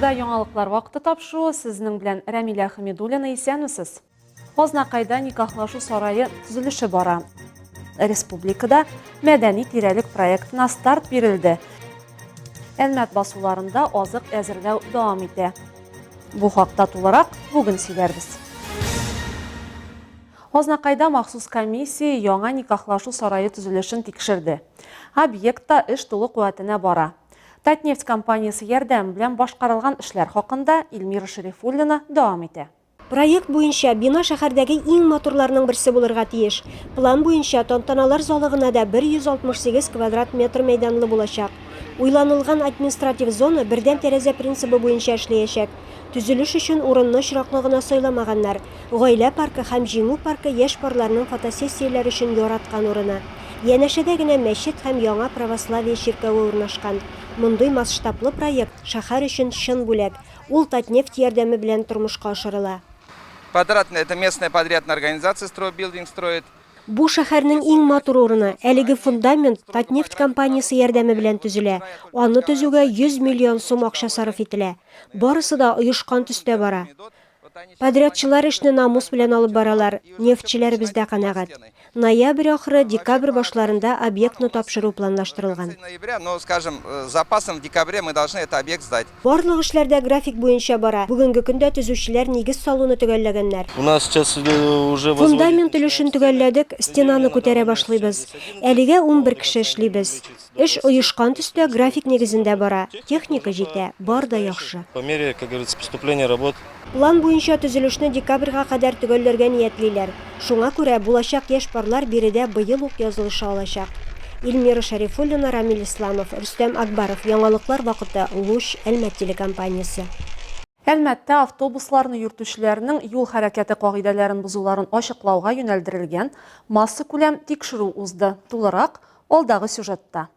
Эфирда яңалыклар вакыты тапшыруы сезнең белән Рәмилә Хамидуллина исәнмесез. Азнакайда никахлашу сарае төзелеше бара. Республикада мәдәни тирәлек проектына старт бирелде. Әлмәт басуларында азык әзерләү дәвам итә. Бу хакта тулырак бүген сөйләрбез. Азнакайда махсус комиссия яңа никахлашу сарае төзелешен тикшерде. Объектта эш тулы куәтенә бара. Татнефть компаниясе ярдәме белән башкарылган эшләр хакында Эльмира Шәрифуллина дәвам итә. Проект буенча, бина шәһәрдәге иң матурларның берсе булырга тиеш. План буенча, тантаналар залы гына да 168 квадрат метр мәйданлы булачак. Уйланылган административ зона бердәм тәрәзә принцибы буенча эшләячәк. Төзелеш өчен урынны очраклы гына сайламаганнар. Гаилә паркы һәм Җиңү паркы яшь парларның фотосессияләр өчен яраткан урыны. Янәшәдә генә мәчет һәм яңа православие чиркәве урнашкан. Мондый масштаблы проект, шәһәр өчен чын бүләк. Ул Татнефть ярдәме белән тормышка ашырыла. Подрядная, это местная подрядная организация Стройбилдинг строит. Бу шәһәрнең иң матур урыны. Әлеге фундамент Татнефть компаниясе ярдәме белән төзелә. Аны төзүгә 100 миллион сум акча сарыф ителә. Барысы да оешкан төстә бара. Подрядчылар эшне намус белән алып баралар, нефтьчеләребез дә канәгать. Ноябрь ахыры, декабрь башларында объектны тапшыру планлаштырылган. Барлык эшләр дә график буенча бара. Бүгенге көндә төзүчеләр нигез салуны төгәлләгәннәр. Фундамент өлешен төгәлләдек, стенаны күтәрә башлыйбыз. Әлегә 11 кеше эшлибез. Эш оешкан төстә, график нигезендә бара. Техника җитә, бар да яхшы. По мере, как говорится, поступления работ. План буенча төзелешне декабрьгә кадәр төгәлләргә ниятлиләр. Шуңа күрә булачак яшь парлар биредә быел ук язылыша алачак. Эльмира Шәрифуллина, Рамил Исламов, Рөстәм Акбаров, Яңалыклар вакыты, Луч, Әлмәт телекомпаниясе. Әлмәттә автобусларны йөртүчеләрнең юл хәрәкәте кагыйдәләрен бозуларын ачыклауга юнәлдерелгән массакүләм тикшерү узды. Тулырак, алдагы сюжетта.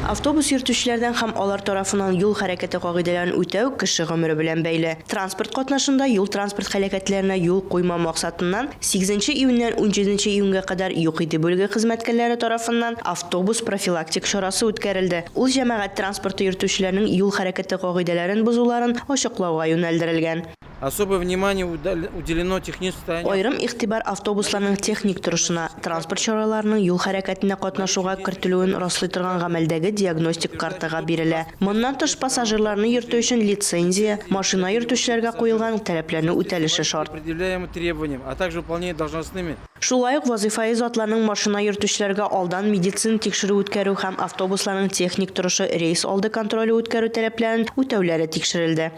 Автобус йөртүчеләрдән һәм алар тарафыннан юл хәрәкәте кагыйдәләрен үтәү кеше гомере белән бәйле. Транспорт катнашында юл-транспорт һәлакәтләренә юл куймау максатыннан, сигезенче июньнән унҗиденче июньгә кадәр ЮХИДИ бүлеге хезмәткәрләре тарафыннан Автобус профилактик чарасы үткәрелде. Ул җәмәгать транспорты йөртүчеләрнең юл хәрәкәте кагыйдәләрен бозуларын ачыклауга юнәлдерелгән. Особое внимание уделено техническому состоянию. Аерым игътибар автобусларның техник торышына, транспорт чараларының юл хәрәкәтенә катнашуга кертелүен раслый торган гамәлдәге диагностик картага бирелә. Моннан тыш, пассажирларны йөртү өчен лицензия, машина йөртүчеләргә куелган таләпләрнең үтәлеше шарт. Предъявляемым требованиям, а также выполнение должностными. Шулай ук вазыйфаи затларның машина йөртүчеләргә алдан медицина тикшерү үткәрү һәм автобусларның техник торышы рейс алды контроле үткәрү таләпләрен үтәүләре тикшерелде.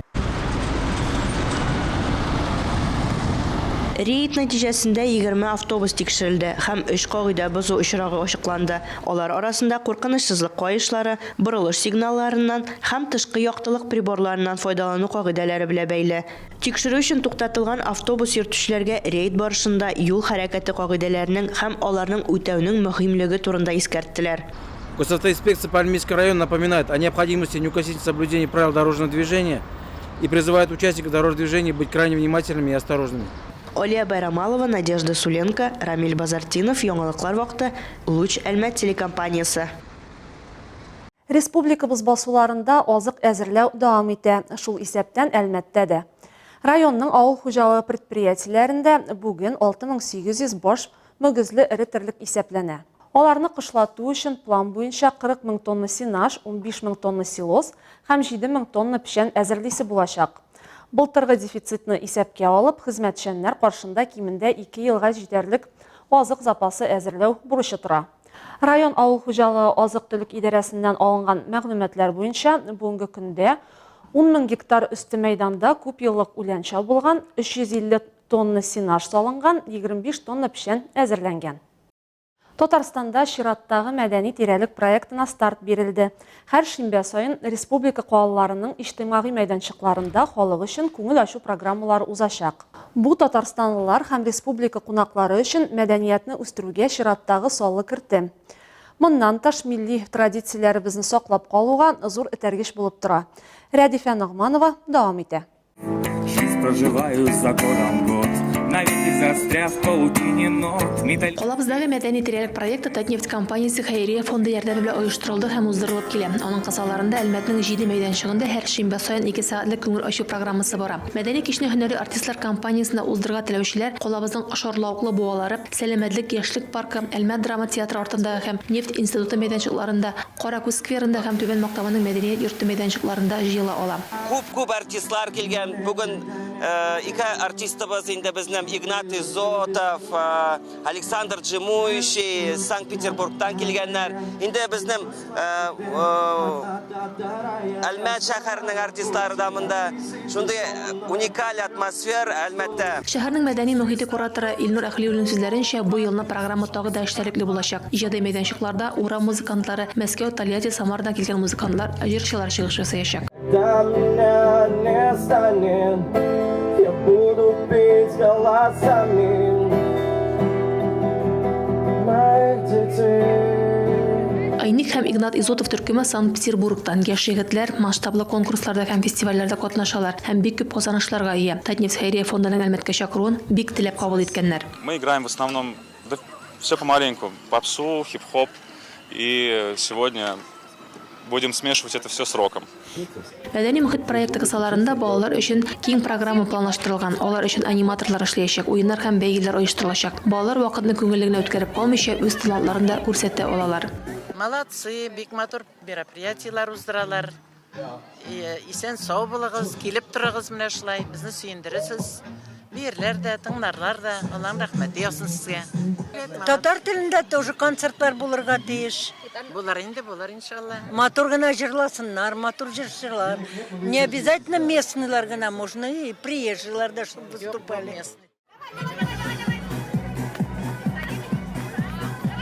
Рейд нәтиҗәсендә 20 автобус тикшерелде һәм өч кагыйдә бозу очрагы ачыкланды, алар арасында куркынычсызлык каешлары, борылыш сигналларыннан һәм тышкы яктылык приборларыннан файдалану кагыйдәләре белә бәйле. Тикшерү өчен туктатылган автобус йөртүчеләргә рейд барышында юл хәрәкәте кагыйдәләренең һәм аларның үтәүнең мөһимлеге турында искәрттеләр. Госавтоинспекция по Альметьевскому району напоминает о необходимости неукоснительного соблюдения правил дорожного движения и призывает участников дорожного движения быть крайне внимательными и осторожными. Алия Байрамалова, Надежда Суленко, Рамил Базартдинов, Яңалыклар вакыты, Луч, Әлмәт телекомпаниясе. Республикабыз басуларында азык әзерләү дәвам итә, шул исәптән Әлмәттә дә. Районның авыл хуҗалыгы предприятиеләрендә бүген 6800 баш мөгезле эре терлек исәпләнә. Аларны кышлату өчен план буенча 40 мең тонна сенаж, 15 мең тонна силос һәм 7 мең тонна печән әзерлисе булачак. Былтыргы дефицитны исәпкә алып, хезмәтчәннәр каршында кимендә ике елга җитәрлек азык запасы әзерләү бурычы тора. Район авыл хуҗалыгы азык-төлек идарәсеннән алынган мәгълүматлар буенча, бүгенге көндә 10 мең гектар өсте мәйданда күпьеллык үлән чабылган, 350 тонна сенаж салынган, 25 тонна печән әзерләнгән. Татарстанда чираттагы мәдәни тирәлек проектына старт бирелде. Һәр шимбә саен республика калаларының иҗтимагый мәйданчыкларында халык өчен күңел ачу программалары узачак. Бу татарстанлылар һәм республика кунаклары өчен мәдәниятне үстерүгә чираттагы саллы кертем. Моннан тыш, милли традицияләребезне саклап калуга зур этәргеч булып тора. Рәдифә Ногманова дәвам итә. Жизнь проживаю за годом год. Навеки застряв в паутине нот. Металл... Калабыздагы мәдәни тирәлек проекты Татнефть компаниясе хәйрия фонды ярдәме белән оештырылды һәм уздырылып килә. Аның кысаларында Әлмәтнең җиде мәйданчыгында һәр шимбә саен ике сәгатьлек күңел ачу программасы бара. Мәдәни кичне һөнәри артистлар компаниясендә уздырырга теләүчеләр калабызның шарлавыклы буалары, Сәламәтлек, Яшьлек паркы, Әлмәт драма театры артындагы һәм Нефть институты мәйданчыкларында, Каракүз скверында һәм Түбән Мактаманың мәдәният йорты мәйданчыкларында җыела ала. Күп-күп артистлар килгән. Бүген ике артистыбыз инде безнең Игнат Изотов, Александр Джимующий, Санкт-Петербургтан килгәннәр. Инде безнең Әлмәт шәһәренең артистлары да монда. Шундый уникаль атмосфера Әлмәттә. Шәһәрнең мәдәни мохите кураторы Илнур Әһлиуллин сүзләренчә, бу елны программа тагы да эчтәлекле булачак. Иҗади мәйданчыкларда урам музыкантлары, Мәскәү, Тольятти, Самарадан килгән музыкантлар, җырчылар чыгыш ясаячак. Айник һәм Игнат Изотов төркеме Санкт-Петербургтан. Яшь егетләр масштаблы конкурсларда һәм фестивальләрдә катнашалар һәм бик күп казанышларга ия. Татнефть хәйрия фондының Әлмәткә чакыруын бик теләп кабул иткәннәр. Мы играем в основном, да все помаленьку, попсу, хип-хоп и сегодня будем смешивать это все с роком. Мәдәни мохит проекты кысаларында балалар өчен киң программа планлаштырылган. Алар өчен аниматорлар эшләячәк, уеннар һәм бәйгеләр оештырылачак. Балалар вакытны күңелле генә үткәреп калмыйча, үз талантларын да күрсәтә алалар. Молодцы, бик матур мероприятиеләр уздыралар. Исән-сау булыгыз, килеп торыгыз менә шулай, безне сөендересез. Биерләр дә, тыңларлар да, Алланың рәхмәте яусын сезгә. Татар телендә тоже концертлар булырга тиеш. Булыр инде, булыр, иншалла. Матур гына җырласыннар, матур җырчылар. Не обязательно местныйлар гына, можно и приезжийлар да, чтобы выступали.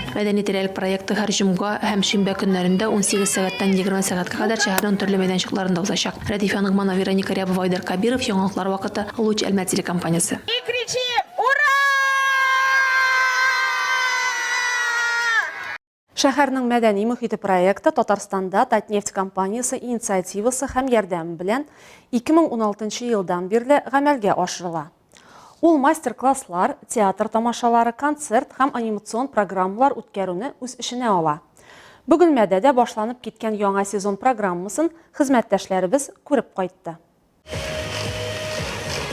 Мәдәни тирәлек проекты һәр җомга һәм шимбә көннәрендә 18 сәгатьтән 20 сәгатькә кадәр шәһәрнең төрле мәйданчыкларында узачак. Рәдифә Ногманова, Вероника Рябова, Айдар Кабиров, Яңалыклар вакыты, Луч Әлмәт телекомпаниясе. И кричим Ура! Шәһәрнең мәдәни мохите проекты Татарстанда Татнефть компаниясе инициативасы һәм ярдәме белән 2016 елдан бирле гамәлгә ашырыла. Ул мастер-класслар, театр тамашалары, концерт һәм анимацион программалар үткәрүне үз эченә ала. Бөгелмәдә дә башланып киткән яңа сезон программасын хезмәттәшләребез күреп кайтты.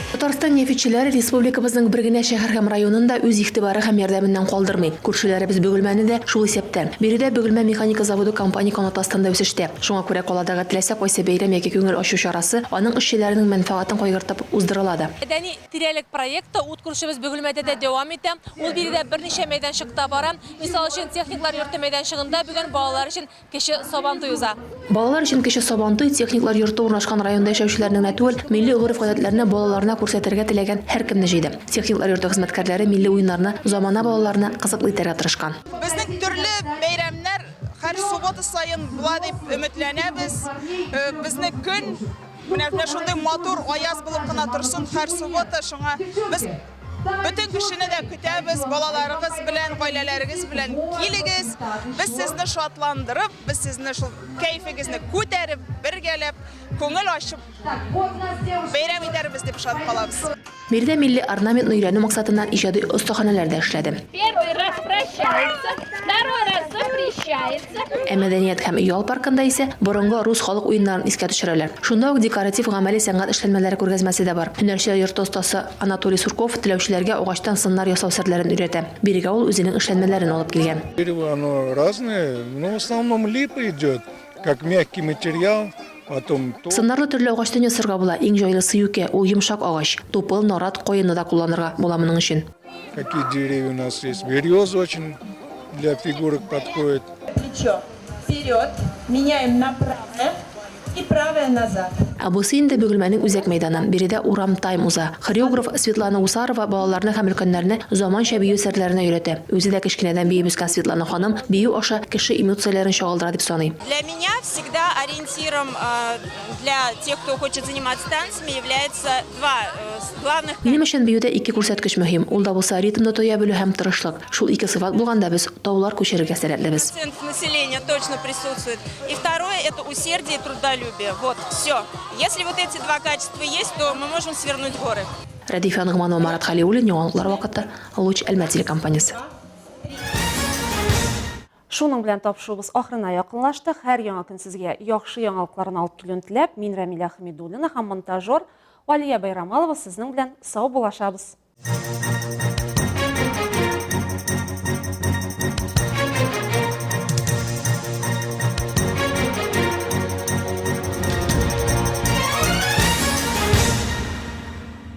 Татарстан нефтьчеләре республикабызның бер генә шәһәр һәм районын да үз игътибары һәм ярдәменнән калдырмый. Күршеләребез Бөгелмәне дә шул исәптә. Биредә Бөгелмә механика заводы компания канаты астында үсештә. Шуңа күрә каладагы теләсә кайсы бәйрәм яки күңел ачу чарасы аның эшчеләренең мәнфәгатен кайгыртып уздырыла да. Мәдәни тирәлек проекты ут күршебез Бөгелмәдә дә дәвам итә. Ул биредә берничә мәйданчыкта бара. Мисал өчен, Техниклар йорты мәйданчыгында бүген балалар өчен Кече Сабантуй уза. Балалар өчен Кече Сабантуй, Техниклар йорты урнашкан районда яшәүчеләрне генә түгел, милли гореф-гадәтләрне балаларына күрсәтергә теләгән һәркемне җыйды. Техниклар йорты хезмәткәрләре милли уеннарны замана балаларына кызыклы итәргә тырышкан. Безнең төрле бәйрәмнәр һәр суббота саен була дип өметләнәбез. Безне көн менә менә шундый матур аяз булып кына торсын һәр суббота, шуңа без Бөтен кешене дә көтәбез, балаларыгыз белән, гаиләләрегез белән килегез. Без сезне шатландырып, без сезне шул кәефегезне күтәреп, бергәләп, күңел ачып бәйрәм итәрбез дип ышанып калабыз. Биредә милли орнаментны өйрәнү максатыннан иҗади остаханәләр дә эшләде. Первый раз прощается, второй раз запрещается. Ә мәдәният һәм ял паркында исә борынгы рус халык уеннарын искә төшерәләр. Шунда ук декоратив-гамәли сәнгать эшләнмәләре күргәзмәсе дә бар. Һөнәрчеләр йорты остасы Анатолий Сурков теләүчеләргә агачтан сыннар ясау серләрен өйрәтә. Бирегә ул үзенең эшләнмәләрен алып килгән. Дерево оно разное, но в основном липа идет, как мягкий материал, потом то. Сыннарны төрле агачтан ясарга була, иң җайлысы юкә, ул йомшак агач. Тупыл, нарат, каенны да кулланырга була моның өчен. Какие деревья у нас есть? Береза очень для фигурок подходит. Плечо вперед, меняем на правое и правое назад. Ә бусы инде Бөгелмәнең үзәк мәйданы. Биредә Урам тайм уза. Хореограф Светлана Усарова балаларны һәм өлкәннәрне заманча бию серләренә өйрәтә. Үзе дә кечкенәдән биеп үскән Светлана ханым бию аша кеше эмоцияләрен чагылдыра дип саный. Для меня всегда ориентиром для тех, кто хочет заниматься танцами, является два главных. Минем өчен биюдә ике күрсәткеч мөһим. Ул да булса ритмны тоя белү һәм тырышлык. Шул ике сыйфат булганда без таулар күчерергә сәләтлебез. Процент населения точно присутствует. И второе, это усердие и трудолюбие. Вот, все. Если вот эти два качества есть, то мы можем свернуть горы. Рәдифә Ногманова, Марат Хәлиуллин, Яңалыклар вакыты, Луч Әлмәт телекомпаниясе. Шуның белән тапшыруыбыз ахырына якынлашты. Һәр яңа көн сезгә яхшы яңалыкларны алып килүен теләп, мин Рәмилә Хәмидуллина һәм монтажер Алия Байрамалова сезнең белән сау булашабыз.